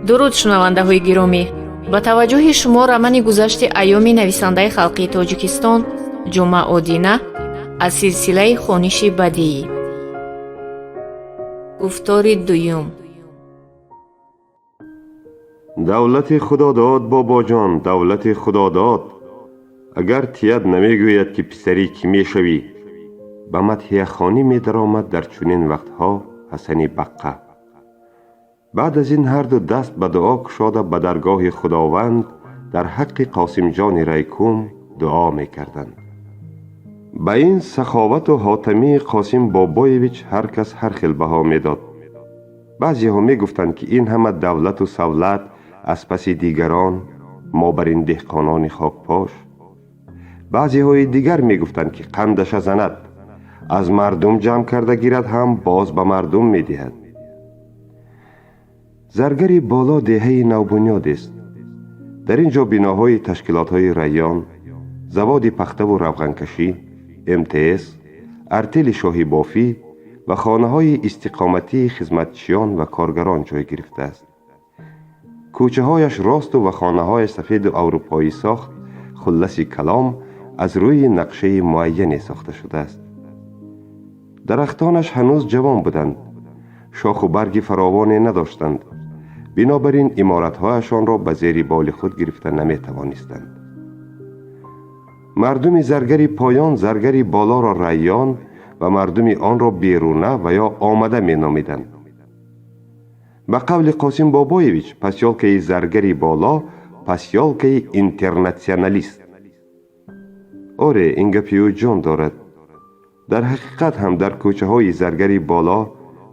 Дуруд, шунавандаҳои гиромӣ! Ба таваҷҷӯҳи шумо романи «Гузашти айёми» нависандаи халқии Тоҷикистон Ҷумъа Одина аз силсилаи хониши бадиӣ. Гуфтори дуюм. Давлати Худодод, бобоҷон, давлати Худодод, агар тият намегӯяд, ки писари кӣ мешавӣ, ба мадҳияхонӣ медаромад дар чунин вақтҳо Ҳасани Баққа. Баъд аз ин ҳарду даст ба дуо кушода, ба даргоҳи Худованд дар ҳаққи Қосимҷони райкум дуо мекарданд. Ба ин саховату ҳотамии Қосим Бобоевич ҳар кас ҳар хел баҳо медод. Баъзеҳо мегуфтанд, ки ин ҳама давлату савлат аз паси дигарон, мо бар ин деҳқонони хокпош. Баъзеҳои дигар мегуфтанд, ки қандаша занад, аз мардум ҷамъ карда гирад ҳам боз ба мардум медиҳад. Заргари Боло деҳаи навбунёдест. Дар ин ҷо биноҳои ташкилотҳои район, заводи пахтаву равғанкашӣ, МТС, артели шоҳибофӣ ва хонаҳои истиқоматии хизматчиён ва коргарон ҷой гирифтааст. Кӯчаҳояш росту ва хонаҳояш сафеду аврупоӣ сохт. Хулласи калом, аз рӯи нақшаи муайяне сохта шудааст. Дарахтонаш ҳанӯз ҷавон буданд, шоху барги фаровоне надоштанд, бинобар ин иморатҳояшонро ба зери боли худ гирифта наметавонистанд. Мардуми Заргари Поён Заргари Болоро райён ва мардуми онро беруна ва ё омада меномиданд. Ба қавли Қосим Бобоевич, посёлкаи Заргари Боло посёлкаи интернационалист. Оре, ин гапи ӯ ҷон дорад. Дар ҳақиқат ҳам дар кӯчаҳои Заргари Боло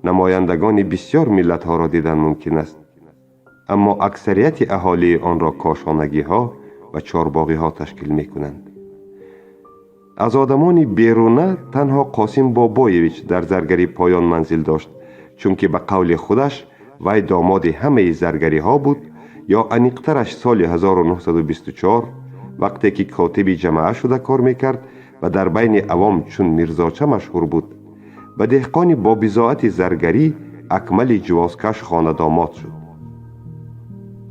намояндагони бисёр миллатҳоро дидан мумкин аст, аммо аксарияти аҳолии онро кошонагиҳо ва чорбоғиҳо ташкил мекунанд. Аз одамони беруна танҳо Қосим Бобоевич дар Заргари Поён манзил дошт, чунки ба қавли худаш вай домоди ҳамаи заргариҳо буд ё аниқтараш, соли 1924, вақте ки котиби ҷамоа шуда кор мекард ва дар байни авом чун Мирзоча машҳур буд, ба деҳқони бобизоати заргарӣ Акмали Ҷувозкаш хонадомод шуд.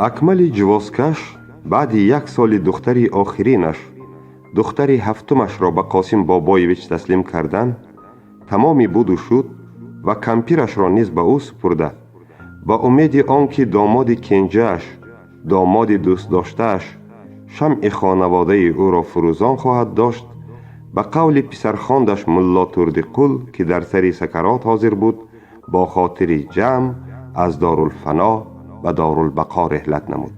Акмали Ҷувозкаш баъди як соли духтари охиринаш, духтари ҳафтумашро ба Қосим Бобоевич таслим кардан, тамоми буду шуд ва кампирашро низ ба ӯ супурда, ба умеди он ки домоди кенҷааш, домоди дӯстдоштааш шамъи хонаводаи ӯро фурӯзон хоҳад дошт, ба қавли писархондаш Мулло Турдиқул, ки дар сари сакарот ҳозир буд, бо хотири ҷамъ аз дорулфано ба дорулбақо реҳлат намуд.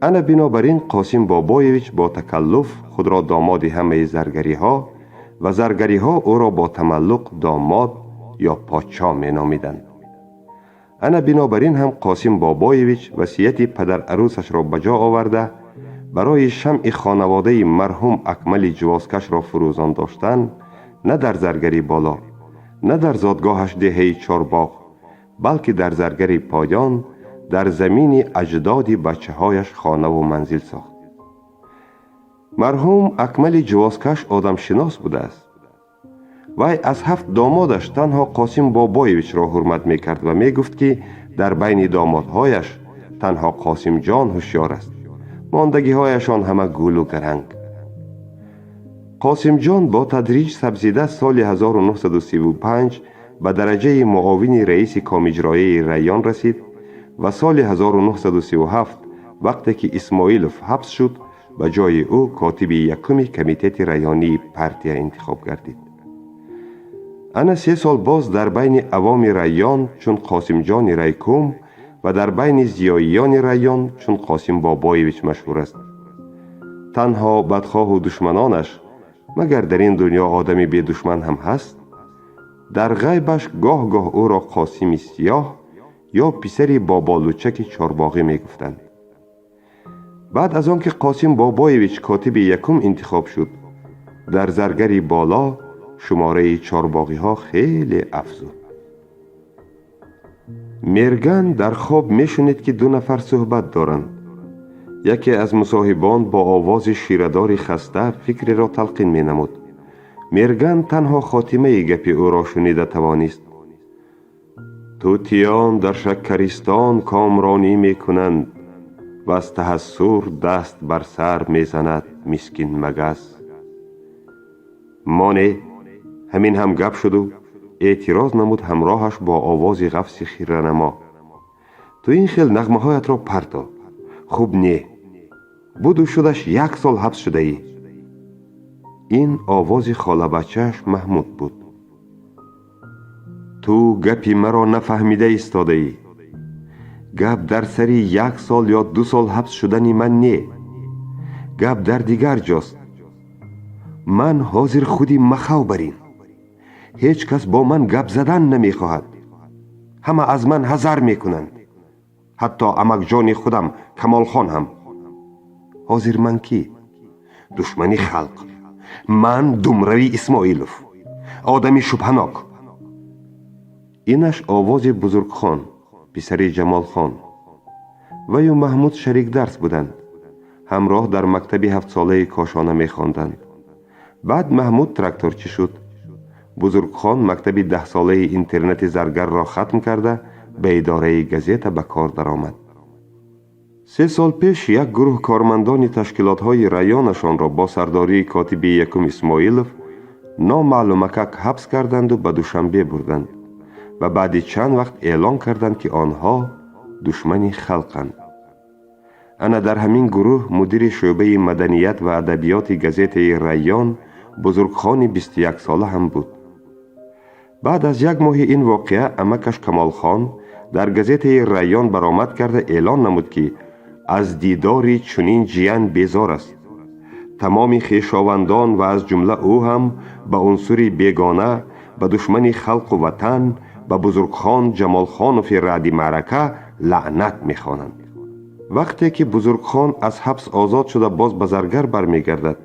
Ана бинобар ин Қосим Бобоевич бо такаллуф худро домоди ҳамаи заргариҳо ва заргариҳо ӯро бо тамаллуқ домод ё подшоҳ меномиданд. Ана бинобар ин ҳам Қосим Бобоевич васияти падарарӯсашро ба ҷо оварда, барои шамъи хонаводаи марҳум Акмали Ҷувозкашро фурӯзон доштан на дар Заргари Боло, на дар зодгоҳаш деҳаи Чорбоғ, балки дар Заргари Поён, дар замини аҷдоди бачаҳояш хонаву манзил сохт. Марҳум Акмали Ҷувозкаш одамшинос будааст. Вай аз ҳафт домодаш танҳо Қосим Бобоевичро ҳурмат мекард ва мегуфт, ки дар байни домодҳояш танҳо Қосимҷон ҳушёр аст, мондагиҳояшон ҳама гулу гаранг. Қосимҷон бо тадриҷ сабзида соли 1935 ба дараҷаи муовини раиси комиҷроияи район расид ва соли 1937, вақте ки Исмоилов ҳабс шуд, ба ҷои ӯ котиби якуми комитети районии партия интихоб гардид. Ана 3 сол боз дар байни авоми район чун Қосимҷони райкум ва дар байни зиёиёни район чун Қосим Бобоевич машҳур аст. Танҳо бадхоҳу душманонаш, магар дар ин дунё одами бедушман ҳам ҳаст, дар ғайбаш гоҳ-гоҳ ӯро Қосими Сиёҳ ё писари Боболучаки Чорбоғӣ мегуфтанд. Баъд аз он ки Қосим Бобоевич котиби якум интихоб шуд, дар Заргари Боло шумораи чорбоғиҳо хеле афзуд. Мерган дар хоб мешунид, ки ду нафар суҳбат доранд. Яке аз мусоҳибон бо овози ширадори хаста фикреро талқин менамуд. Мерган танҳо хотимаи гапи ӯро шунида тавонист. Тӯтиён дар шакаристон комронӣ мекунанд ва аз таҳассур даст бар сар мезанад мискин магас. Моне, ҳамин ҳам гап шуду, эътироз намуд ҳамроҳаш бо овози ғафси хиранамо. Ту ин хел нағмаҳоятро парто, хуб не, буду шудаш як сол ҳабс шудаӣ. Ин овози холабачааш Маҳмуд буд. Ту гапи маро нафаҳмида истодаӣ. Гап дар сари як сол ё 2 сол ҳабс шудани ман не, гап дар дигар ҷост. Ман ҳозир худи махав барин, ҳеҷ кас бо ман гап задан намехоҳад, ҳама аз ман ҳазар мекунанд, ҳатто амакҷони худам Камолхон ҳам. Ҳозир ман кӣ? Душмани халқ. Ман думрави Исмоилов, одами шубҳанок. Инаш овози Бузургхон, писари Ҷамолхон. Ваю Маҳмуд шарикдарс буданд, ҳамроҳ дар мактаби ҳафтсолаи Кошона мехонданд. Баъд Маҳмуд тракторчӣ шуд. Бузургхон мактаби 10-солаи интернати Заргарро хатм карда, ба идораи газета ба кор даромад. 3 сол пеш як гурӯҳ кормандони ташкилотҳои районашонро бо сардории котиби якум Исмоилов номаълумакак ҳабс карданду ба Душанбе бурданд ва баъди чанд вақт эълон карданд, ки онҳо душмани халқанд. Ана дар ҳамин гурӯҳ мудири шӯъбаи маданият ва адабиёти газетаи «Район» Бузургхони 21-сола ҳам буд. Баъд аз як моҳи ин воқеа амакаш Камолхон дар газетаи «Район» баромад карда эълон намуд, ки аз дидори чунин ҷиян безор аст, тамоми хешовандон ва аз ҷумла ӯ ҳам ба унсури бегона, ба душмани халқу ватан, ба Бузургхон Ҷамолхонови раъди маърака лаънат мехонанд. Вақте ки Бузургхон аз ҳабс озод шуда, боз ба Заргар бармегардад,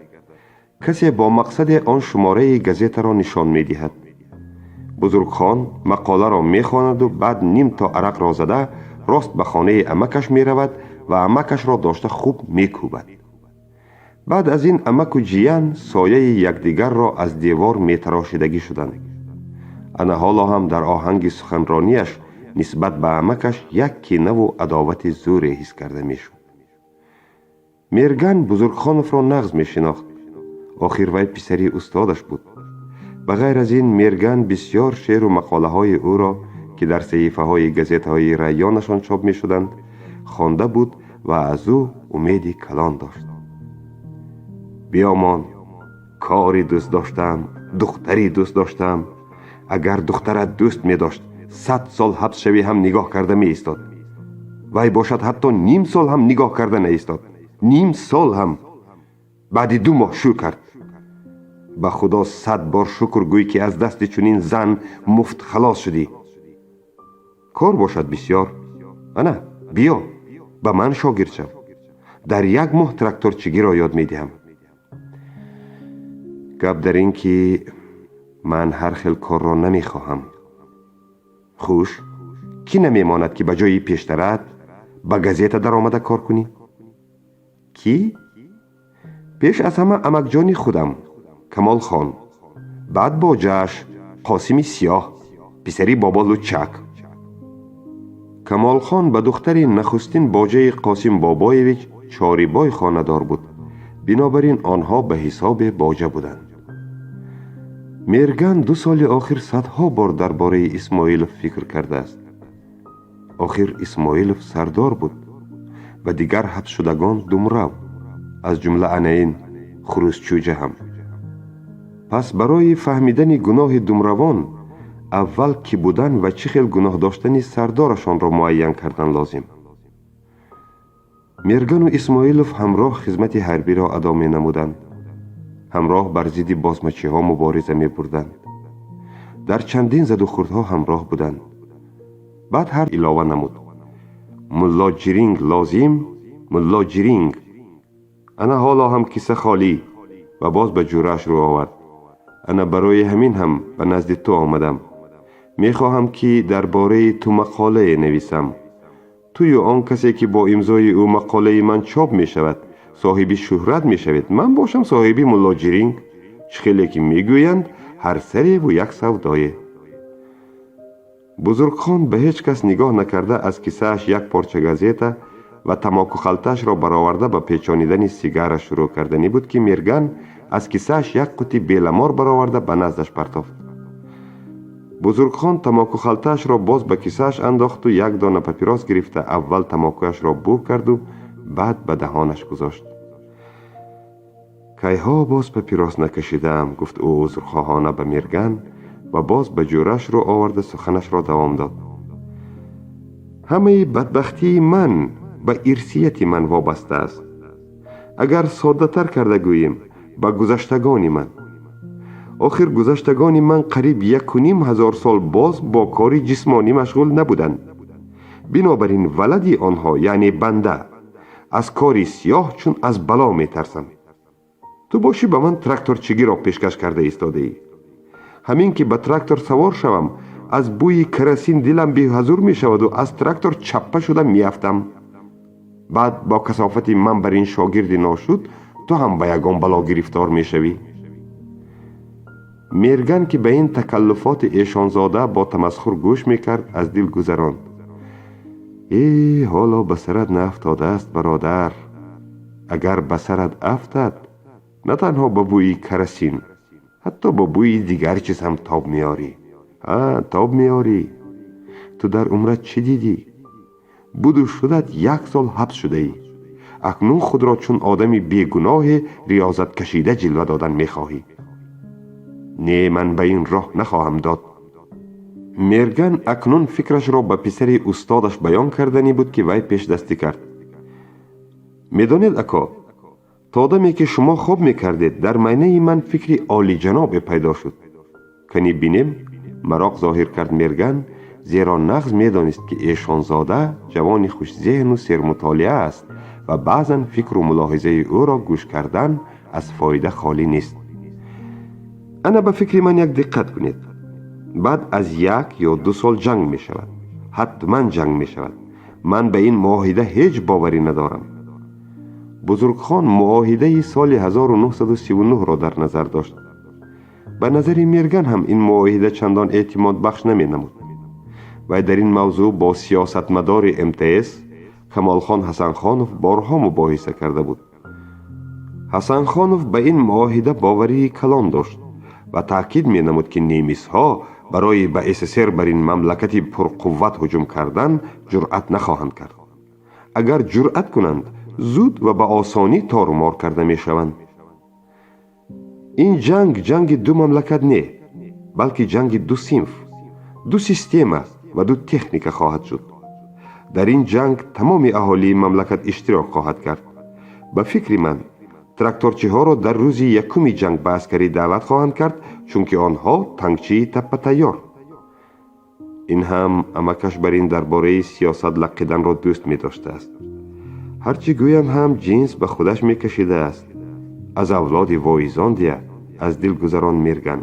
касе бо мақсаде он шумораи газетаро нишон медиҳад. Бузургхон мақоларо мехонаду баъд ним то арақро зада, рост ба хонаи амакаш меравад ва амакашро дошта хуб мекӯбад. Баъд аз ин амаку ҷиян сояи якдигарро аз девор метарошидагӣ шуданд. Ана ҳоло ҳам дар оҳанги суханронияш нисбат ба амакаш як кинаву адовати зӯре ҳис карда мешуд. Мерган Бузургхоновро нағз мешинохт, охир вай писари устодаш буд. Ба ғайр аз ин, Мерган бисьёр шеъру мақолаҳои ӯро, ки дар саҳифаҳои газетаҳои районашон чоп мешуданд, хонда буд ва аз ӯ умеди калон дошт. Биёмон, кори дӯст доштам, духтари дӯст доштам. Агар духтарат дӯст медошт, 100 сол ҳабс шавӣ ҳам нигоҳ карда меистод. Вай бошад, ҳатто ним сол ҳам нигоҳ карда наистод, ним сол ҳам. Баъди 2 моҳ шӯ кард. Ба Худо сад бор шукр гӯй, ки аз дасти чунин зан муфт халос шудӣ. Кор бошад бисьёр. Ана биё, ба ман шогирд шав, дар як моҳ тракторчигиро ёд медиҳам. Гап дар ин ки ман ҳар хел корро намехоҳам. Хуш, кӣ намемонад, ки ба ҷои пештарат ба газета даромада кор кунӣ? Кӣ? Пеш аз ҳама амакҷони худам Камолхон, баъд боҷааш Қосими Сиёҳ, писари Бобо Лучак. Камолхон ба духтари нахустин боҷаи Қосим Бобоевич Чорибой хонадор буд, бинобар ин онҳо ба ҳисобе боҷа буданд. Мерган 2 соли охир садҳо бор дар бораи Исмоилов фикр кардааст. Охир Исмоилов сардор буд ва дигар ҳабсшудагон думрав, аз ҷумла ана ин хурӯсчӯҷа ҳам. Пас барои фаҳмидани гуноҳи думравон аввал кӣ будан ва чӣ хел гуноҳ доштани сардорашонро муайян кардан лозим. Мергану Исмоилов ҳамроҳ хизмати ҳарбиро адо менамуданд, ҳамроҳ бар зидди босмачиҳо мубориза мебурданд, дар чандин задухӯрдҳо ҳамроҳ буданд. Баъд ҳар илова намуд: «Мулло Ҷиринг лозим, Мулло Ҷиринг. Ана ҳоло ҳам киса холӣ». Ва боз ба ҷӯрааш рӯ овард: «Ана барои ҳамин ҳам ба назди ту омадам. Мехоҳам, ки дар бораи ту мақолае нависам. Тую он касе, ки бо имзои ӯ мақолаи ман чоп мешавад, соҳиби шӯҳрат мешавед, ман бошам соҳиби Мулло Ҷиринг. Чӣ хеле ки мегӯянд, ҳар сареву як савдое». Бузургхон ба ҳеҷ кас нигоҳ накарда аз кисааш як порча газета ва тамокухалтаашро бароварда ба печонидани сигара шурӯъ карданӣ буд, ки Мерган аз кисааш як қути Беломор бароварда ба наздаш партофт. Бузургхон тамокухалтаашро боз ба кисааш андохту як дона папирос гирифта, аввал тамокуяшро бӯ карду баъд ба даҳонаш гузошт. Кайҳо боз папирос накашидаам, гуфт ӯ узрхоҳона ба Мерган ва боз ба ҷӯраш рӯ оварда суханашро давом дод. Ҳамаи бадбахтии ман ба ирсияти ман вобаста аст. Агар соддатар карда гӯем, ба гузаштагони ман. Охир гузаштагони ман қариб 1500 сол боз бо кори ҷисмонӣ машғул набуданд. Бинобар ин валади онҳо, яъне банда, аз кори сиёҳ чун аз бало метарсам. Ту бошӣ, ба ман тракторчигиро пешкаш карда истодаӣ. Ҳамин ки ба трактор савор шавам, аз бӯи керосин дилам беҳазур мешаваду аз трактор чаппа шуда меафтам. Баъд бо касофати ман бар ин шогирди ношуд ту ҳам ба ягон бало гирифтор мешавӣ. Мерган, ки ба ин такаллуфоти эшонзода бо тамасхур гӯш мекард, аз дил гузаронд: э, ҳоло ба сарат наафтодааст, бародар. Агар ба сарат афтад, на танҳо ба бӯи керосин, ҳатто ба бӯи дигар чиз ҳам тоб меорӣ. А тоб меорӣ. Ту дар умрат чӣ дидӣ? Буду шудат як сол ҳабс шудаӣ. Акнун худро чун одами бегуноҳе риёзаткашида ҷилва додан мехоҳӣ. Не, ман ба ин роҳ нахоҳам дод. Мерган акнун фикрашро ба писари устодаш баён карданӣ буд, ки вай пешдастӣ кард. Медонед, ако, то даме ки шумо хоб мекардед, дар майнаи ман фикри олиҷанобе пайдо шуд. Кани бинем, мароқ зоҳир кард Мерган, зеро нағз медонист, ки эшонзода ҷавони хушзеҳну сермутолиа аст ва баъзан фикру мулоҳизаи ӯро гӯш кардан аз фоида холӣ нест. Ана, ба фикри ман як диққат кунед. Баъд аз 1 ё 2 сол ҷанг мешавад, ҳатман ҷанг мешавад. Ман ба ин муоҳида ҳеҷ боварӣ надорам. Бузургхон муоҳидаи соли 1939-ро дар назар дошт. Ба назари Мерган ҳам ин муоҳида чандон эътимодбахш наменамуд. Вай дар ин мавзӯъ бо сиёсатмадори МТС Камолхон Ҳасанхонов борҳо мубоҳиса карда буд. Ҳасанхонов ба ин муоҳида боварии калон дошт ва таъкид менамуд, ки немисҳо барои ба СССР, бар ин мамлакати пурқувват ҳуҷум кардан ҷуръат нахоҳанд кард. Агар ҷуръат кунанд, зуд ва ба осонӣ торумор карда мешаванд. Ин ҷанг ҷанги ду мамлакат не, балки ҷанги ду синф, ду система ва ду техника хоҳад шуд. Дар ин ҷанг тамоми аҳолии мамлакат иштирок хоҳад кард. Ба фикри ман, тракторчиҳоро дар рӯзи якуми ҷанг ба аскарӣ даъват хоҳанд кард, чунки онҳо танкчии таппатайёр. Ин ҳам амакаш бар ин дар бораи сиёсат лақиданро дӯст медоштааст. Ҳарчи гӯянд ҳам, ҷинс ба худаш мекашидааст, аз авлоди воизон дия, аз дил гузарон Мерган.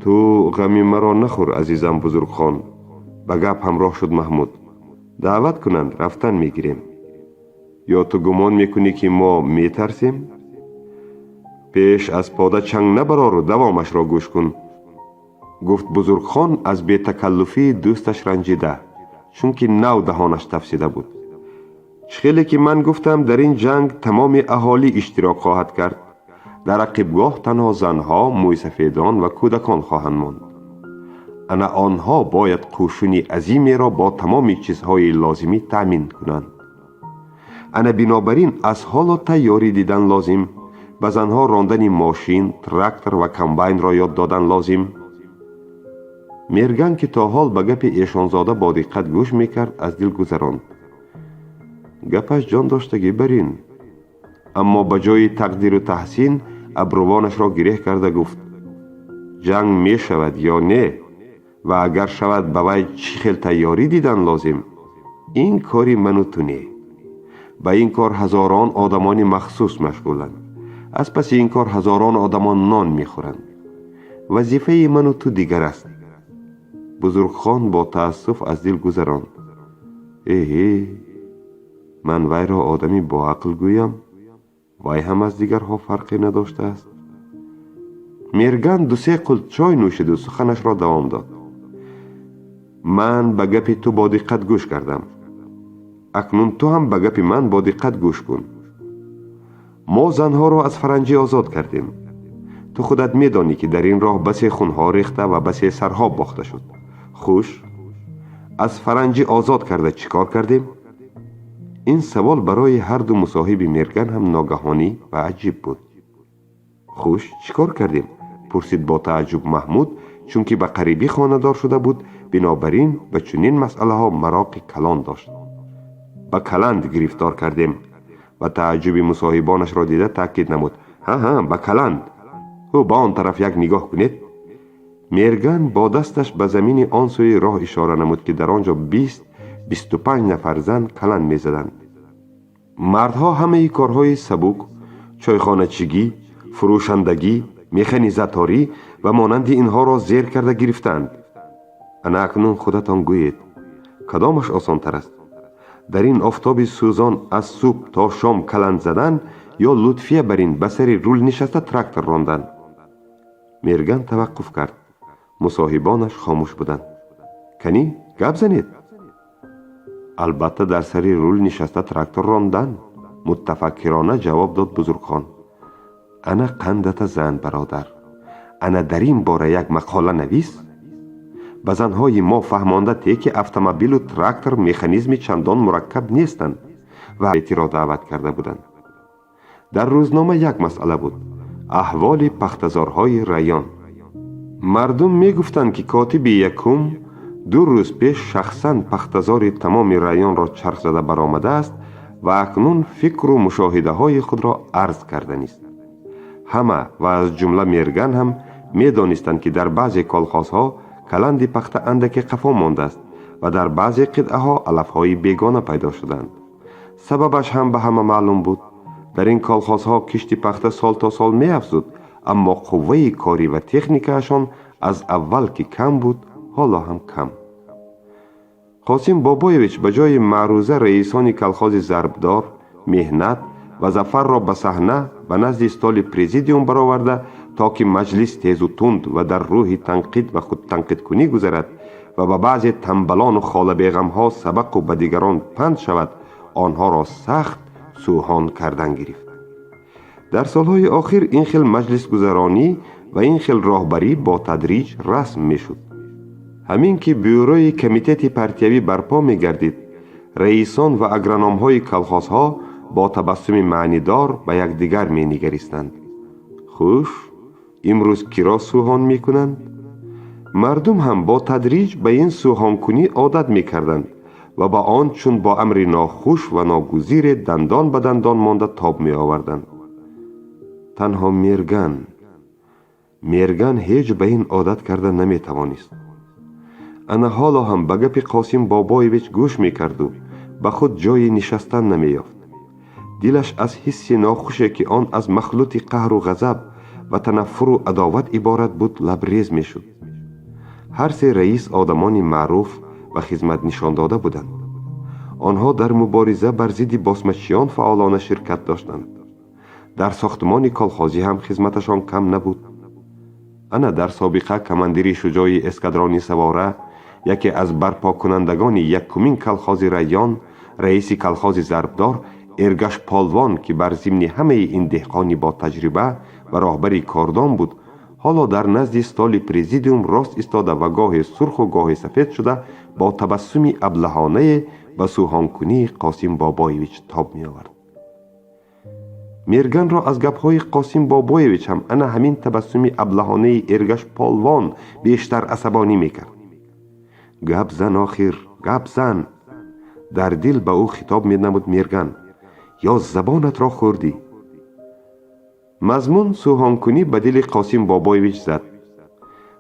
Ту ғами маро нахӯр, азизам Бузургхон, ба гап ҳамроҳ шуд Маҳмуд. Даъват кунанд, рафтан мегирем. Ё ту гумон мекунӣ, ки мо метарсем? Пеш аз пода чанг набарору давомашро гӯш кун, гуфт Бузургхон аз бетакаллуфии дӯсташ ранҷида, чунки нав даҳонаш тафсида буд. Чӣ хеле ки ман гуфтам, дар ин ҷанг тамоми аҳолӣ иштирок хоҳад кард. Дар ақибгоҳ танҳо занҳо, мӯйсафедон ва кӯдакон хоҳанд монд. Ана онҳо бояд қӯшуни азимеро бо тамоми чизҳои лозимӣ таъмин кунанд. Ана бинобар ин аз ҳоло тайёрӣ дидан лозим. Ба занҳо рондани мошин, трактор ва комбайнро ёд додан лозим. Мерган, ки то ҳол ба гапи эшонзода бо диққат гӯш мекард, аз дил гузаронд: гапаш ҷон доштагӣ бар ин. Аммо ба ҷои тақдиру таҳсин абрувонашро гиреҳ карда гуфт: ҷанг мешавад ё не ва агар шавад, ба вай чӣ хел тайёрӣ дидан лозим, ин кори ману ту не. Ба ин кор ҳазорон одамони махсус машғуланд. Аз паси ин кор ҳазорон одамон нон мехӯранд. Вазифаи ману ту дигар аст. Бузургхон бо таассуф аз дил гузаронд: эҳе, ман вайро одами боақл гӯям, вай ҳам аз дигарҳо фарқе надоштааст. Мерган ду-се қулт чой нӯшиду суханашро давом дод. Ман ба гапи ту бо диққат гӯш кардам. Акнун ту ҳам ба гапи ман бо диққат гӯш кун. Мо занҳоро аз фаранҷӣ озод кардем. Ту худат медонӣ, ки дар ин роҳ басе хунҳо рехта ва басе сарҳо бохта шуд. Хуш, аз фаранҷӣ озод карда чӣ кор кардем? Ин савол барои ҳарду мусоҳиби Мерган ҳам ногаҳонӣ ва аҷиб буд. Хуш, чӣ кор кардем? Пурсид бо тааҷҷуб Маҳмуд, чунки ба қарибӣ хонадор шуда буд, бинобар ин ба чунин масъалаҳо мароқи калон дошт. Ба каланд гирифтор кардем. Ва тааҷҷуби мусоҳибонашро дида таъкид намуд: ҳа, ҳа, ба каланд. Ҳу, ба он тараф як нигоҳ кунед. Мерган бо дасташ ба замини он сӯи роҳ ишора намуд, ки дар он ҷо 20-25 нафар зан каланд мезаданд. Мардҳо ҳамаи корҳои сабук, чойхоначигӣ, фурӯшандагӣ, механизаторӣ ва монанди инҳоро зер карда гирифтаанд. Ана акнун худатон гӯед, кадомаш осонтар аст: дар ин офтоби сӯзон аз субҳ то шом каланд задан ё Лутфия барин ба сари рул нишаста трактор рондан? Мерган таваққуф кард. Мусоҳибонаш хомӯш буданд. Канӣ, гап занед. Албатта, дар сари рул нишаста трактор рондан, мутафаккирона ҷавоб дод Бузургхон. Ана қандата зан, бародар. Ана дар ин бора як мақола навис. Ба занҳои мо фаҳмонда те, ки автомобилу трактор механизми чандон мураккаб нестанд. Ва этиро даъват карда буданд. Дар рӯзнома як масъала буд: аҳволи пахтазорҳои район. Мардум мегуфтанд, ки котиби якум 2 рӯз пеш шахсан пахтазори тамоми районро чарх зада баромадааст ва акнун фикру мушоҳидаҳои худро арз карданист. Ҳама ва аз ҷумла Мерган ҳам медонистанд, ки дар баъзе колхозҳо каланди пахта андаке қафо мондааст ва дар баъзе қитъаҳо алафҳои бегона пайдо шуданд. Сабабаш ҳам ба ҳама маълум буд. Дар ин колхозҳо кишти пахта сол то сол меафзуд, аммо қувваи корӣ ва техникаашон аз аввал ки кам буд, ҳоло ҳам кам. Қосим Бобоевич ба ҷои маъруза раисони колхози Зарбдор, Меҳнат ва Зафарро ба саҳна, ба назди столи президиум бароварда, то ки маҷлис тезу тунд ва дар рӯҳи танқид ва худтанқидкунӣ гузарад ва ба баъзе тамбалону холабеғамҳо сабақу ба дигарон панд шавад, онҳоро сахт сӯҳон кардан гирифт. Дар солҳои охир ин хел маҷлисгузаронӣ ва ин хел роҳбарӣ бо тадриҷ расм мешуд. Ҳамин ки бюрои комитети партиявӣ барпо мегардид, раисон ва агрономҳои колхозҳо бо табассуми маънидор ба якдигар менигаристанд: хуш, имрӯз киро сӯҳон мекунанд? Мардум ҳам бо тадриҷ ба ин сӯҳонкунӣ одат мекарданд ва ба он чун бо амри нохуш ва ногузире дандон ба дандон монда тоб меоварданд. Танҳо Мерган ҳеҷ ба ин одат карда наметавонист. Ана ҳоло ҳам ба гапи Қосим Бобоевич гӯш мекарду ба худ ҷойи нишастан намеёфт. Дилаш аз ҳисси нохуше, ки он аз махлути қаҳру ғазаб ва танаффуру адоват иборат буд, лабрез мешуд. Ҳар се раис одамони маъруф ва хизматнишондода буданд. Онҳо дар мубориза бар зидди босмачиён фаъолона ширкат доштанд. Дар сохтмони колхозӣ ҳам хизматашон кам набуд. Ана дар собиқа командири шуҷои эскадрони савора, яке аз барпокунандагони якумин колхози район, раиси колхози Зарбдор Эргаш Полвон, ки бар зимни ҳамаи ин деҳқони ботаҷриба ва роҳбари кордон буд, ҳоло дар назди столи президиум рост истода ва гоҳе сурху гоҳе сафед шуда, бо табассуми аблаҳонае ба сӯҳонкунии Қосим Бобоевич тоб меовард. Мерганро аз гапҳои Қосим Бобоевич ҳам ана ҳамин табассуми аблаҳонаи Эргаш Полвон бештар асабонӣ мекард. Гап зан, охир, гап зан, дар дил ба ӯ хитоб менамуд Мерган, ё забонатро хӯрдӣ? Мазмун сӯҳонкунӣ ба дили Қосим Бобоевич зад.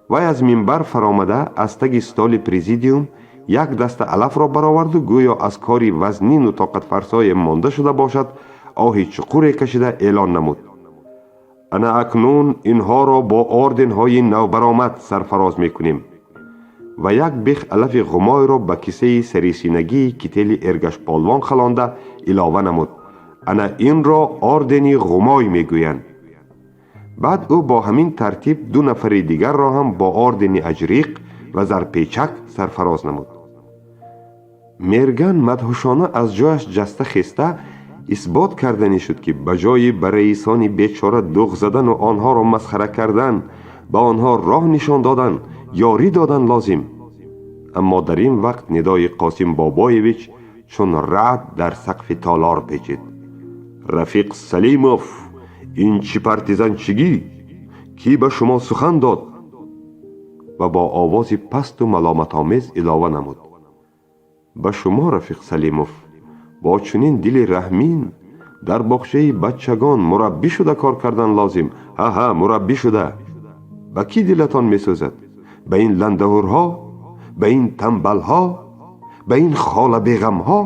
Вай аз минбар фаромада, аз таги столи президиум як даста алафро бароварду, гӯё аз кори вазнину тоқатфарсое монда шуда бошад, оҳи чуқуре кашида эълон намуд: ана акнун инҳоро бо орденҳои навбаромад сарфароз мекунем. Ва як бех алафи ғумойро ба кисаи сарисинагии кители Эргашполвон халонда илова намуд: ана инро ордени ғумой мегӯянд. Баъд ӯ бо ҳамин тартиб ду нафари дигарро ҳам бо ордени аҷриқ Ва зарпечак сарфароз намуд. Мерган мадҳушона аз ҷояш ҷаста хеста, исбот карданӣ шуд, ки ба ҷои ба раисони бечора дуғ задану онҳоро масхара кардан, ба онҳо роҳ нишон додан, ёрӣ додан лозим. Аммо дар ин вақт нидои Қосим Бобоевич чун раъд дар сақфи толор печид: «Рафиқ Салимов, ин чӣ партизанчигӣ? Кӣ ба шумо сухан дод?» Ва бо овози пасту маломатомез илова намуд: «Ба шумо, Рафиқ Салимов, бо чунин дили раҳмин дар боғчаи бачагон мураббӣ шуда кор кардан лозим. Ҳа-ҳа, мураббӣ шуда. Ба кӣ дилатон месӯзад? Ба ин ландаҳурҳо, ба ин тамбалҳо, ба ин хола беғамҳо?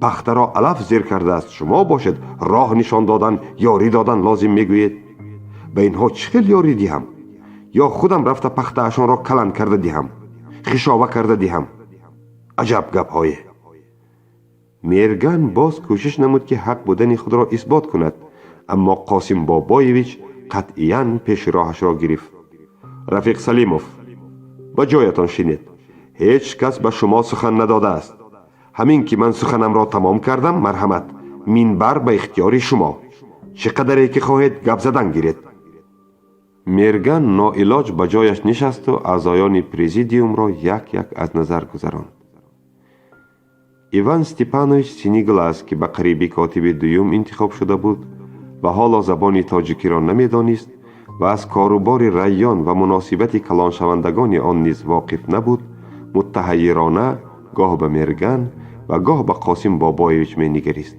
Пахтаро алаф зер кардааст, шумо бошед, роҳ нишон додан, ёрӣ додан лозим мегӯед. Ба инҳо чӣ хел ёрӣ диҳам? Ё худам рафта пахтаашонро каланд карда диҳам, хишова карда диҳам? Аҷаб гапҳое!» Мерган боз кӯшиш намуд, ки ҳақ будани худро исбот кунад, аммо Қосим Бобоевич қатъиян пеши роҳашро гирифт: «Рафиқ Салимов, ба ҷоятон шинед. Ҳеҷ кас ба шумо сухан надодааст. Ҳамин ки ман суханамро тамом кардам, марҳамат, минбар ба ихтиёри шумо. Чӣ қадаре ки хоҳед, гап задан гиред». Мерган ноилоҷ ба ҷояш нишасту аъзоёни президиумро як як аз назар гузаронд. Иван Степанович Синеглаз, ки ба қариби котиби дуюм интихоб шуда буд ва ҳоло забони тоҷикиро намедонист ва аз корубори район ва муносибати калоншавандагони он низ воқиф набуд, муттаҳайирона гоҳ ба Мерган ва гоҳ ба Қосим Бобоевич менигарист.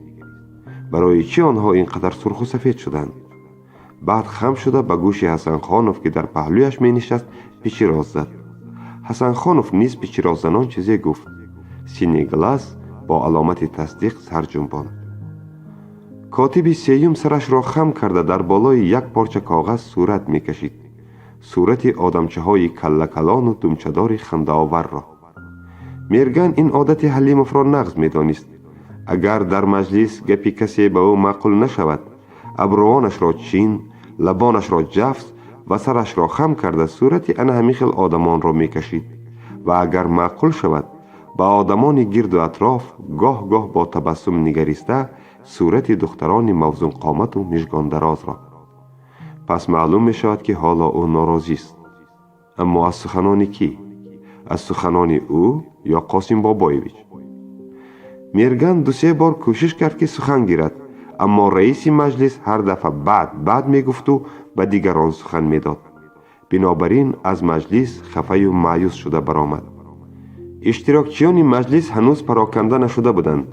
Барои чӣ онҳо ин қадар сурху сафед шуданд? Баъд хам шуда, ба гӯши Ҳасанхонов, ки дар паҳлӯяш менишаст, пичироз зад. Ҳасанхонов низ пичироззанон чизе гуфт. Синеглаз бо аломати тасдиқ сар ҷунбонд. Котиби сеюм сарашро хам карда, дар болои як порча коғаз сурат мекашид, сурати одамчаҳои каллакалону думчадори хандаоварро. Мерган ин одати Ҳалимовро нағз медонист. Агар дар маҷлис гапи касе ба ӯ маъқул нашавад, абрувонашро чин, лабонашро ҷафс ва сарашро хам карда, сурати ана ҳамин хел одамонро мекашид ва агар маъқул шавад, ба одамони гирду атроф гоҳ-гоҳ бо табассум нигариста, сурати духтарони мавзунқомату мижгондарозро. Пас маълум мешавад, ки ҳоло ӯ норозист. Аммо аз суханони кӣ? Аз суханони ӯ ё Қосим Бобоевич? Мерган дусе бор кӯшиш кард, ки сухан гирад, аммо раиси маҷлис ҳар дафъа «баъд, баъд» мегуфту ба дигарон сухан медод. Бинобар ин аз маҷлис хафаю маъюс шуда баромад. Иштирокчиёни маҷлис ҳанӯз пароканда нашуда буданд.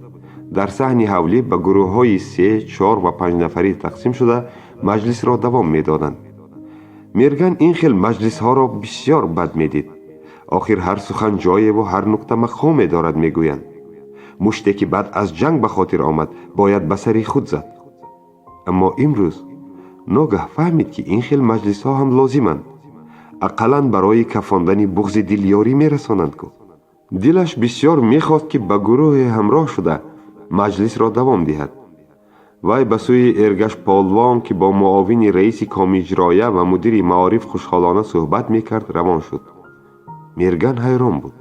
Дар саҳни ҳавлӣ ба гурӯҳҳои се, чор ва панҷнафарӣ тақсим шуда, маҷлисро давом медоданд. Мерган ин хел маҷлисҳоро бисьёр бад медид. Охир ҳар сухан ҷоеву ҳар нукта мақоме дорад, мегӯянд. Муште ки баъд аз ҷанг ба хотир омад, бояд ба сари худ зад. Аммо имрӯз ногаҳ фаҳмид, ки ин хел маҷлисҳо ҳам лозиманд, ақаллан барои кафондани буғзи дил ёрӣ мерасонанд ку. Дилаш бисьёр мехост, ки ба гурӯҳе ҳамроҳ шуда, маҷлисро давом диҳад. Вай ба сӯи Эргаш Полвон, ки бо муовини раиси Комиҷроя ва мудири маориф хушҳолона суҳбат мекард, равон шуд. Мерган ҳайрон буд.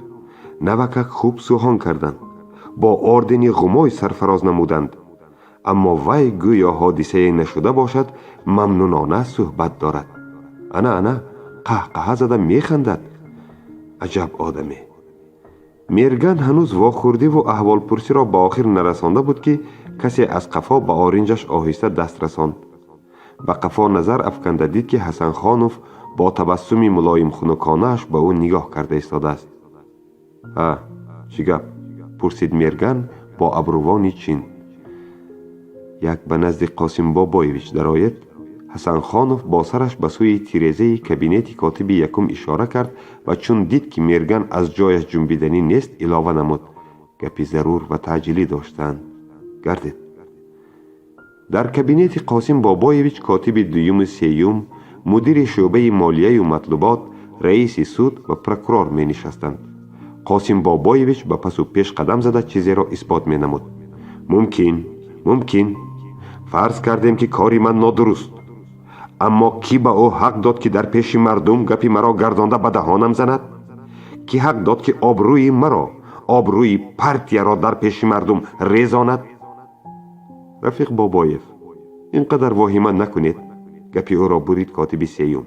Навакак хуб сухон карданд, бо ордени Ғумой сарфароз намуданд, аммо вай гӯё ҳодисае нашуда бошад, мамнунона суҳбат дорад. Ана, ана қаҳқаҳа зада механдад. Аҷаб одаме! Мерган ҳанӯз вохӯрдиву аҳволпурсиро ба охир нарасонда буд, ки касе аз қафо ба оринҷаш оҳиста даст расонд. Ба қафо назар афканда дид, ки Ҳасанхонов бо табассуми мулоимхунуконааш ба ӯ нигоҳ карда истодааст. «Ҳа, чӣ гап?» — пурсид Мерган бо абрувони чин. «Як ба назди Қосим Бобоевич дароед». Ҳасанхонов бо сараш ба сӯи тирезаи кабинети котиби якум ишора кард ва чун дид, ки Мерган аз ҷояш ҷунбиданӣ нест, илова намуд: «Гапи зарур ва таъҷилӣ доштанд. Гардед». Дар кабинети Қосим Бобоевич котиби дуюму сеюм, мудири шӯъбаи молияю матлубот, раиси суд ва прокурор менишастанд. Қосим Бобоевич ба пасу пеш қадам зада, чизеро исбот менамуд. «Мумкин, мумкин, фарз кардем, ки кори ман нодуруст, аммо кӣ ба ӯ ҳақ дод, ки дар пеши мардум гапи маро гардонда ба даҳонам занад?» Ки ҳақ дод, ки обрӯи маро, обрӯи партияро дар пеши мардум резонад? Рафиқ Бобоев, ин қадар воҳима накунед, гапи ӯро бурид котиби сеюм.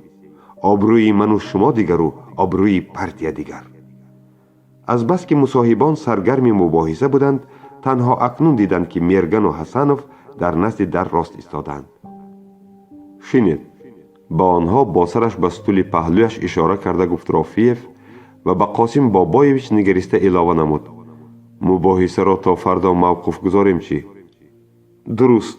Обрӯи ману шумо дигару обрӯи партия дигар. Азбаски мусоҳибон саргарми мубоҳиса буданд, танҳо акнун диданд, ки Мергану Ҳасанов дар назди дар рост истодаанд. Шинед, ба онҳо бо сараш ба стули паҳлӯяш ишора карда гуфт Рофиев ва ба Қосим Бобоевич нигариста илова намуд: мубоҳисаро то фардо мавқуф гузорем чӣ? Дуруст,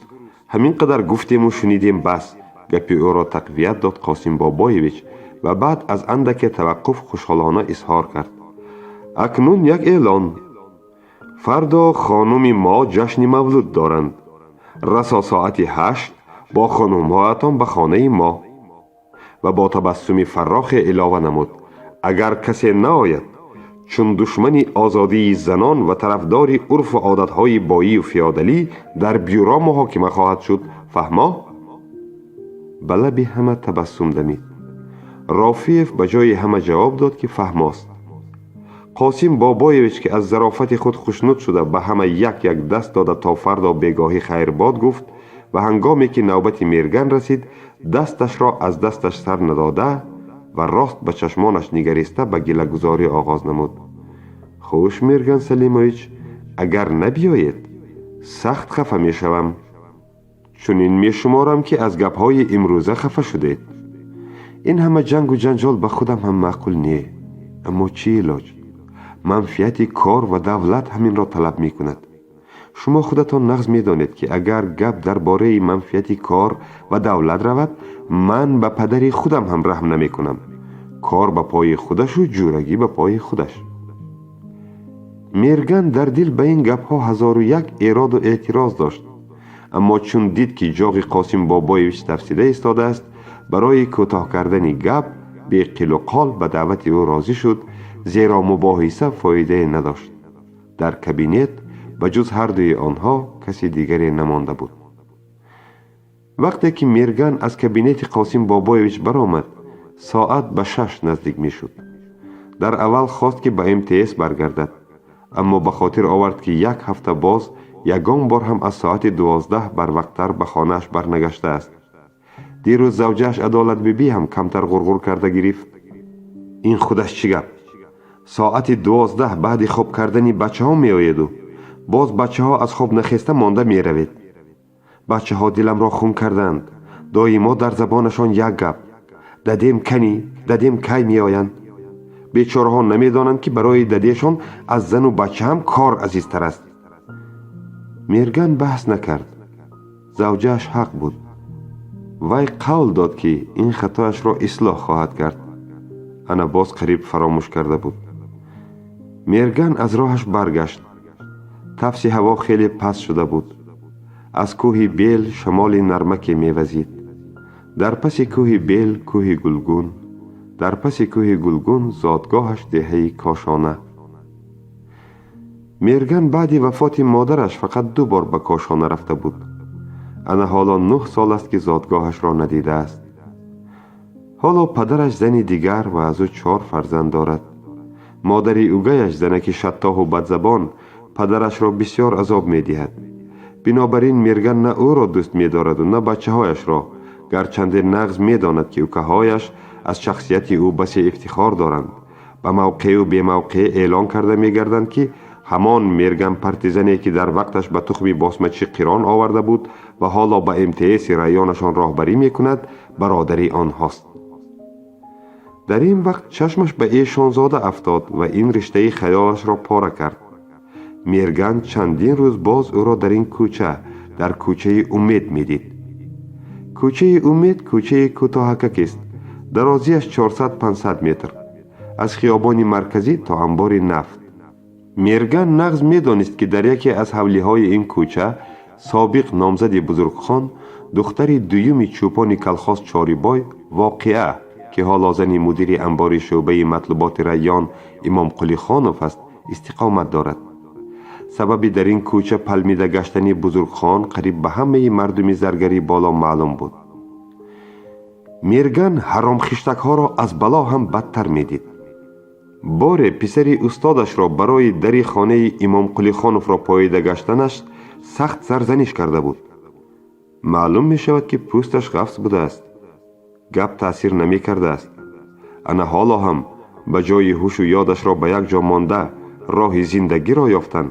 ҳамин қадар гуфтему шунидем, бас, гапи ӯро тақвият дод Қосим Бобоевич ва баъд аз андаке таваққуф хушҳолона изҳор кард: акнун як эълон. Фардо хонуми мо ҷашни мавлуд доранд. Расо соати 8 бо хонумҳоятон ба хонаи мо. Ва бо табассуми фаррохе илова намуд: агар касе наояд, чун душмани озодии занон ва тарафдори урфу одатҳои боию феодалӣ дар бюро муҳокима хоҳад шуд. Фаҳмо? Ба лаби ҳама табассум дамид. Рофиев ба ҷои ҳама ҷавоб дод, ки фаҳмост. Қосим Бобоевич, ки аз зарофати худ хушнуд шуда, ба ҳама як як даст дода, то фардо бегоҳӣ хайрбод гуфт ва ҳангоме ки навбати Мерган расид, дасташро аз дасташ сар надода ва рост ба чашмонаш нигариста ба гилагузорӣ оғоз намуд: хуш, Мерган Салимович, агар набиёед, сахт хафа мешавам. Чунин мешуморам, ки аз гапҳои имрӯза хафа шудед. Ин ҳама ҷангу ҷанҷол ба худам ҳам маъқул не, аммо чӣ илоҷ? Манфиати кор ва давлат ҳаминро талаб мекунад. Шумо худатон нағз медонед, ки агар гап дар бораи манфиати кор ва давлат равад, ман ба падари худам ҳам раҳм намекунам. Кор ба пои худашу ҷӯрагӣ ба пои худаш. Мерган дар дил ба ин гапҳо ҳазору як эроду эътироз дошт, аммо чун дид, ки ҷоғи Қосим Бобоевич тафсида истодааст, барои кӯтоҳ кардани гап беқилу қол ба даъвати ӯ розӣ шуд, зеро мубоҳиса фоидае надошт. Дар кабинет ба ҷуз ҳардуи онҳо каси дигаре намонда буд. Вақте ки Мерган аз кабинети Қосим Бобоевич баромад, соат ба 6 наздик мешуд. Дар аввал хост, ки ба МТС баргардад, аммо ба хотир овард, ки як ҳафта боз ягон бор ҳам аз соати 12 барвақттар ба хонааш барнагаштааст. Дирӯз завҷааш Адолатбибӣ ҳам камтар ғурғур карда гирифт: ин худаш чӣ гап, соати 12 баъди хоб кардани бачаҳо меоеду боз бачаҳо аз хоб нахеста монда меравед. Бачаҳо диламро хун карданд. Доимо дар забонашон як гап: дадем кани, дадем кай меоянд? Бечораҳо намедонанд, ки барои дадешон аз зану бача ҳам кор азизтар аст. Мерган баҳс накард. Завҷааш ҳақ буд. Вай қавл дод, ки ин хатояшро ислоҳ хоҳад кард. Ана боз қариб фаромӯш карда буд. Мерган аз роҳаш баргашт. Тафси ҳаво хеле паст шуда буд. Аз кӯҳи Бел шамоли нармаке мевазид. Дар паси кӯҳи Бел кӯҳи Гулгун, дар паси кӯҳи Гулгун зодгоҳаш, деҳаи Кошона. Мерган баъди вафоти модараш фақат ду бор ба Кошона рафта буд. Ана ҳоло 9 сол аст, ки зодгоҳашро надидааст. Ҳоло падараш зани дигар ва аз ӯ чор фарзанд дорад. Модари угаяш, занаки шаттоҳу бадзабон, падарашро бисёр азоб медиҳад. Бинобар ин Мерган на ӯро дӯст медораду, на бачаҳояшро, гарчанде нағз медонад, ки укаҳояш аз шахсияти ӯ басе ифтихор доранд, ба мавқеу бемавқеъ эълон карда мегарданд, ки ҳамон Мерган партизане, ки дар вақташ ба тухми босмачӣ қирон оварда буд ва ҳоло ба МТСи районашон роҳбарӣ мекунад, бародари онҳост. Дар ин вақт чашмаш ба Эшонзода афтод ва ин риштаи хаёлашро пора кард. Мерган чандин рӯз боз ӯро дар ин кӯча, дар кӯчаи Умед медид. Кӯчаи Умед кӯчаи кӯтоҳакакест, дарозиаш 400-500 метр, аз хиёбони марказӣ то амбори нафт. Мерган нағз медонист, ки дар яке аз ҳавлиҳои ин кӯча собиқ номзади Бузургхон, духтари дуюми чӯпони колхоз Чорибой Воқеа, ки ҳоло зани мудири амбори шӯъбаи матлуботи район Имомқулихонов аст, истиқомат дорад. Сабаби дар ин кӯча палмида гаштани Бузургхон қариб ба ҳамаи мардуми Заргари Боло маълум буд. Мерган ҳаромхиштакҳоро аз бало ҳам бадтар медид. Боре писари устодашро барои дари хонаи Имомқулихоновро поида гаштанаш сахт сарзаниш карда буд. Маълум мешавад, ки пӯсташ ғафз будааст, гап таъсир намекардааст. Ана ҳоло ҳам ба ҷои ҳушу ёдашро ба як ҷо монда, роҳи зиндагиро ёфтан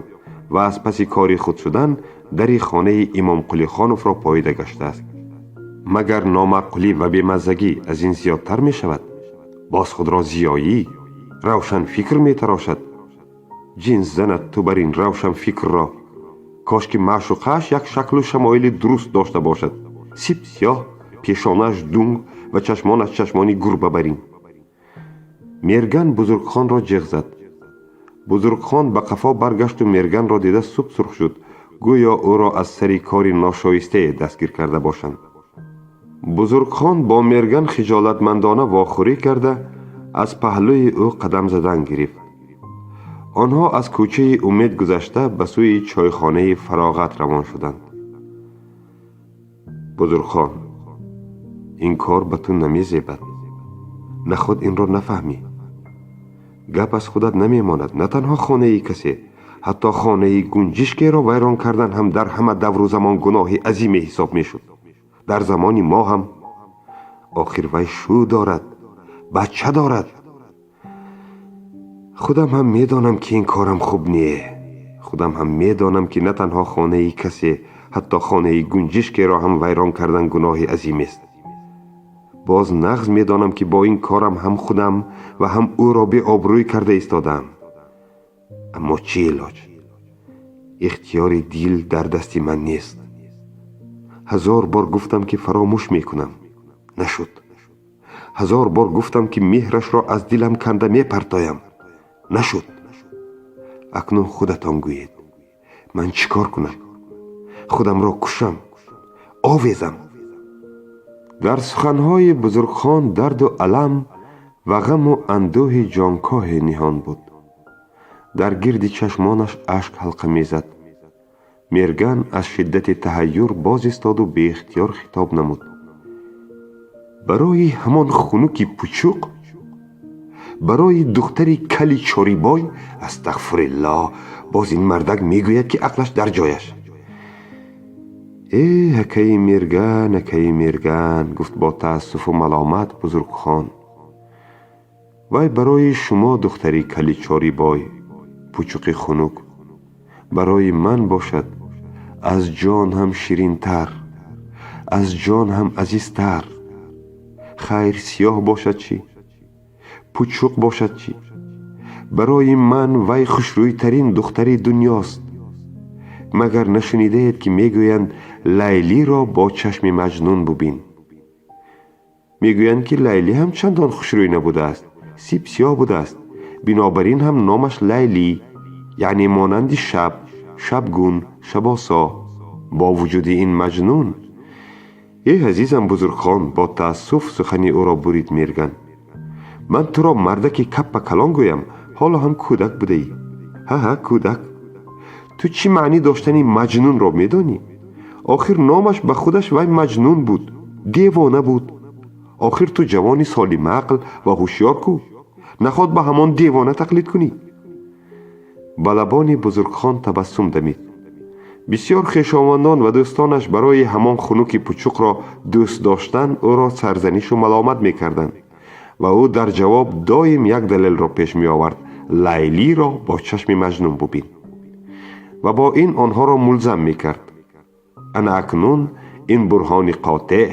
ва аз паси кори худ шудан, дари хонаи Имомқулихоновро поида гаштааст. Магар номаъқулӣ ва бемаззагӣ аз ин зиёдтар мешавад? Боз худро зиёӣ, равшанфикр метарошад. Ҷинс занад ту бар ин равшанфикрро! Кош ки маъшуқааш як шаклу шамоили дуруст дошта бошад: сип сиёҳ, пешонааш дунг ва чашмонаш чашмони гурба барин. Мерган Бузургхонро ҷиғ зад. Бузургхон ба қафо баргашту Мерганро дида суп сурх шуд, гӯё ӯро аз сари кори ношоистае дастгир карда бошанд. Бузургхон бо Мерган хиҷолатмандона вохӯрӣ карда, аз паҳлӯи ӯ қадам задан гирифт. Онҳо аз кӯчаи Умед гузашта, ба сӯи чойхонаи Фароғат равон шуданд. Бузургхон, ин кор ба ту намезебад. Наход инро нафаҳмӣ? Гап аз худат намемонад. На танҳо хонаи касе, ҳатто хонаи гунҷишкеро вайрон кардан ҳам дар ҳама давру замон гуноҳи азиме ҳисоб мешуд. Дар замони мо ҳам. Охир вай шӯ дорад, бача дорад. Худам ҳам медонам, ки ин корам хуб не. Худам ҳам медонам, ки на танҳо хонаи касе, ҳатто хонаи гунҷишкеро ҳам вайрон кардан гуноҳи азимест. Боз нағз медонам, ки бо ин корам ҳам худам ва ҳам ӯро беобрӯй карда истодаам. Аммо чӣ илоҷ? Ихтиёри дил дар дасти ман нест. 1000 бор гуфтам, ки фаромӯш мекунам, нашуд. 1000 бор гуфтам, ки меҳрашро аз дилам канда мепартоям, нашуд. Акнун худатон гӯед, ман чӣ кор кунам? Худамро кушам, овезам? Дар суханҳои Бузургхон дарду алам ва ғаму андӯҳи ҷонкоҳе ниҳон буд. Дар гирди чашмонаш ашк ҳалқа мезад. Мерган аз шиддати таҳайюр боз истоду беихтиёр хитоб намуд: «Барои ҳамон хунуки пучуқ, барои духтари кали чорибой? Астағфириллоҳ! Боз ин мардак мегӯяд, ки ақлаш дар ҷояш!» «Э, акаи Мерган, акаи Мерган, — гуфт бо таассуфу маломат Бузургхон, — вай барои шумо духтари кали чорибой, пучуқи хунук, барои ман бошад, аз ҷон ҳам ширинтар, аз ҷон ҳам азизтар. Хайр, сиёҳ бошад чӣ, пучуқ бошад чӣ? Барои ман вай хушрӯйтарин духтари дунёст. Магар нашунидаед, ки мегӯянд: Лайлиро бо чашми Маҷнун бубин? Мегӯянд, ки Лайлӣ ҳам чандон хушрӯй набудааст, сип сиёҳ будааст. Бинобар ин ҳам номаш Лайлӣ, яъне монанди шаб, шабгун, шабосо. Бо вуҷуди ин Маҷнун...» «Э, азизам Бузургхон, — бо таассуф сухани ӯро бурид Мерган, — ман туро мардаки каппа калон гӯям, ҳоло ҳам кӯдак будаӣ. Ҳа-ҳа, кӯдак. Ту чӣ маънӣ доштани Маҷнунро медонӣ? Охир номаш ба худаш вай Маҷнун буд, девона буд. Охир ту ҷавони солимақл ва ҳушёр кӯ. Наход ба ҳамон девона тақлид кунӣ?» Ба лабони Бузургхон табассум дамид. Бисёр хешовандон ва дӯстонаш барои ҳамон хунуки пучуқро дӯст доштан ӯро сарзанишу маломат мекарданд ва ӯ дар ҷавоб доим як далелро пеш меовард: «Лайлиро бо чашми Маҷнун бубин», ва бо ин онҳоро мулзам мекард. Ана акнун ин бурҳони қотеъ,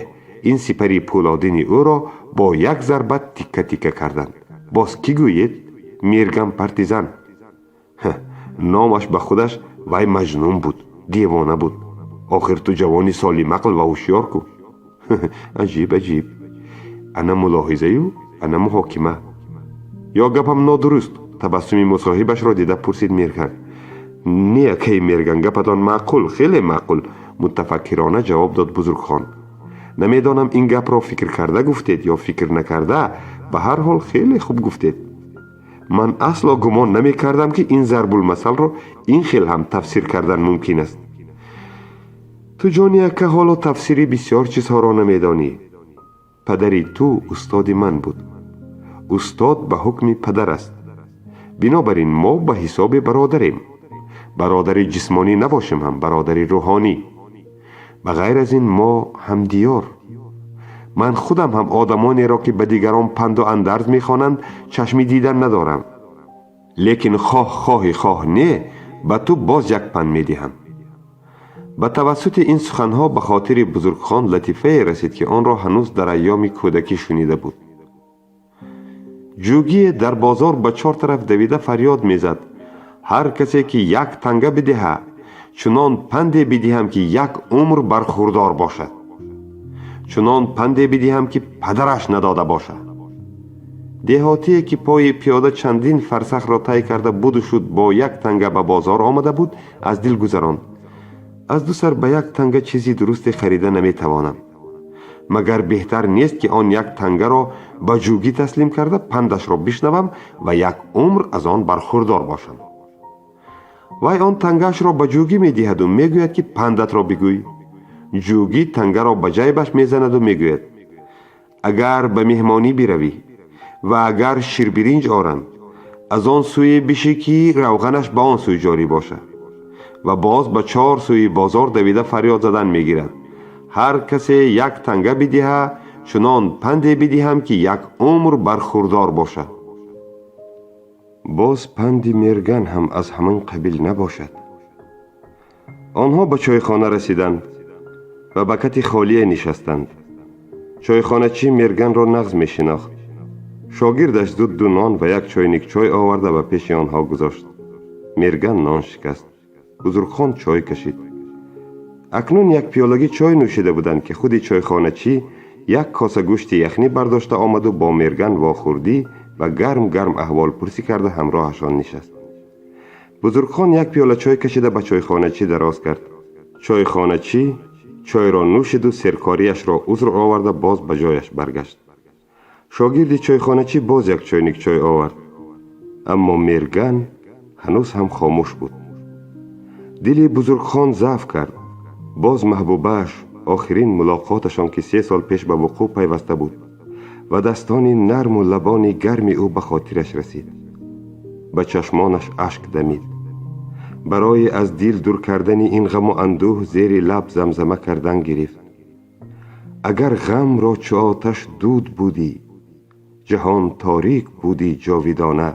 ин сипари пӯлодини ӯро бо як зарбат тикка тикка карданд. Боз кӣ гӯед? Мерган партизан. Номаш ба худаш вай Маҷнун буд, девона буд. Охир ту ҷавони солимақл ва ҳушёр кӯ. Аҷиб, аҷиб! Ана мулоҳизаю ана муҳокима. Ё гапам нодуруст? — табассуми мусоҳибашро дида пурсид Мерган. «Не, акаи Мерган, гапатон маъқул, хеле маъқул, — мутафаккирона ҷавоб дод Бузургхон. — Намедонам, ин гапро фикр карда гуфтед ё фикр накарда, ба ҳар ҳол хеле хуб гуфтед. Ман асло гумон намекардам, ки ин зарбулмасалро ин хел ҳам тафсир кардан мумкин аст. Ту, ҷони ака, ҳоло тафсири бисёр чизҳоро намедонӣ. Падари ту устоди ман буд. Устод ба ҳукми падар аст. Бинобар ин мо ба ҳисоби бародарем. Бародари ҷисмонӣ набошем ҳам, бародари рӯҳонӣ. Ба ғайр аз ин мо ҳамдиёр. Ман худам ҳам одамонеро, ки ба дигарон панду андарз мехонанд, чашми дидан надорам. Лекин хоҳ хоҳӣ, хоҳ не, ба ту боз як панд медиҳам. Ба тавассути ин суханҳо ба хотири Бузургхон латифае расид, ки онро ҳанӯз дар айёми кӯдакӣ шунида буд. Ҷугие дар бозор ба чор тараф давида фарёд мезад: ҳар касе ки як танга бидиҳад, чунон панде бидиҳам, ки як умр бархурдор бошад, чунон панде бидиҳам, ки падараш надода бошад. Деҳотие, ки пои пиёда чандин фарсахро тай карда буду шуд бо як танга ба бозор омада буд, аз дил гузаронд: аз ду сар ба як танга чизи дурусте харида наметавонам. Магар беҳтар нест, ки он як тангаро ба ҷугӣ таслим карда, пандашро бишнавам ва як умр аз он бархурдор бошам? Вай он тангаашро ба ҷугӣ медиҳаду мегӯяд, ки пандатро бигӯй. Ҷугӣ тангаро ба ҷайбаш мезанаду мегӯяд: агар ба меҳмонӣ биравӣ ва агар ширбиринҷ оранд, аз он сӯе бишӣ, ки равғанаш ба он сӯй ҷорӣ бошад. Ва боз ба чор сӯи бозор давида фарёд задан мегирад: ҳар касе як танга бидиҳа, чунон панде бидиҳам, ки як умр бархурдор бошад. Боз панди Мерган ҳам аз ҳамин қабил набошад. Онҳо ба чойхона расиданд ва ба кати холие нишастанд. Чойхоначӣ Мерганро нағз мешинохт. Шогирдаш зуд ду нон ва як чойник чой оварда ба пеши онҳо гузошт. Мерган нон шикаст, Бузургхон чой кашид. Акнун як пиёлагӣ чой нӯшида буданд, ки худи чойхоначӣ як коса гӯшти яхнӣ бардошта омаду бо Мерган вохӯрдӣ ва гарм гарм аҳволпурсӣ карда ҳамроҳашон нишаст. Бузургхон як пиёла чой кашида ба чойхоначӣ дароз кард. Чойхоначӣ чойро нӯшиду серкориашро узр оварда боз ба ҷояш баргашт. Шогирди чойхоначӣ боз як чойник чой овард, аммо Мерган ҳанӯз ҳам хомӯш буд. Дили Бузургхон заъф кард. Боз маҳбубааш, охирин мулоқоташон, ки 3 сол пеш ба вуқӯъ пайваста буд, ва дастони нарму лабони гарми ӯ ба хотираш расид. Ба чашмонаш ашк дамид. Барои аз дил дур кардани ин ғаму андӯҳ зери лаб замзама кардан гирифт: агар ғамро чу оташ дуд будӣ, ҷаҳон торик будӣ ҷовидона.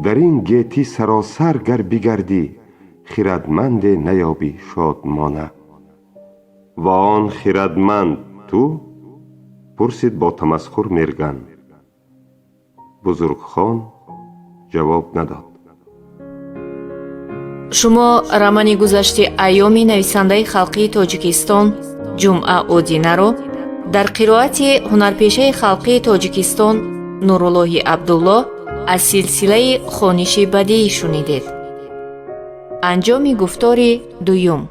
Дар ин гетӣ саросар гар бигардӣ, хирадманде наёбӣ шодмона. Ва он хирадманд ту? Пурсид бо тамасхур Мерган. Бузургхон ҷавоб надод. Шумо романи гузашти айёми нависандаи халқии Тоҷикистон Ҷумъа Одинаро дар қироати ҳунарпешаи халқии Тоҷикистон Нуруллоҳи Абдуллоҳ аз силсилаи хониши бадеӣ шунидед. Анҷоми гуфтори дуюм.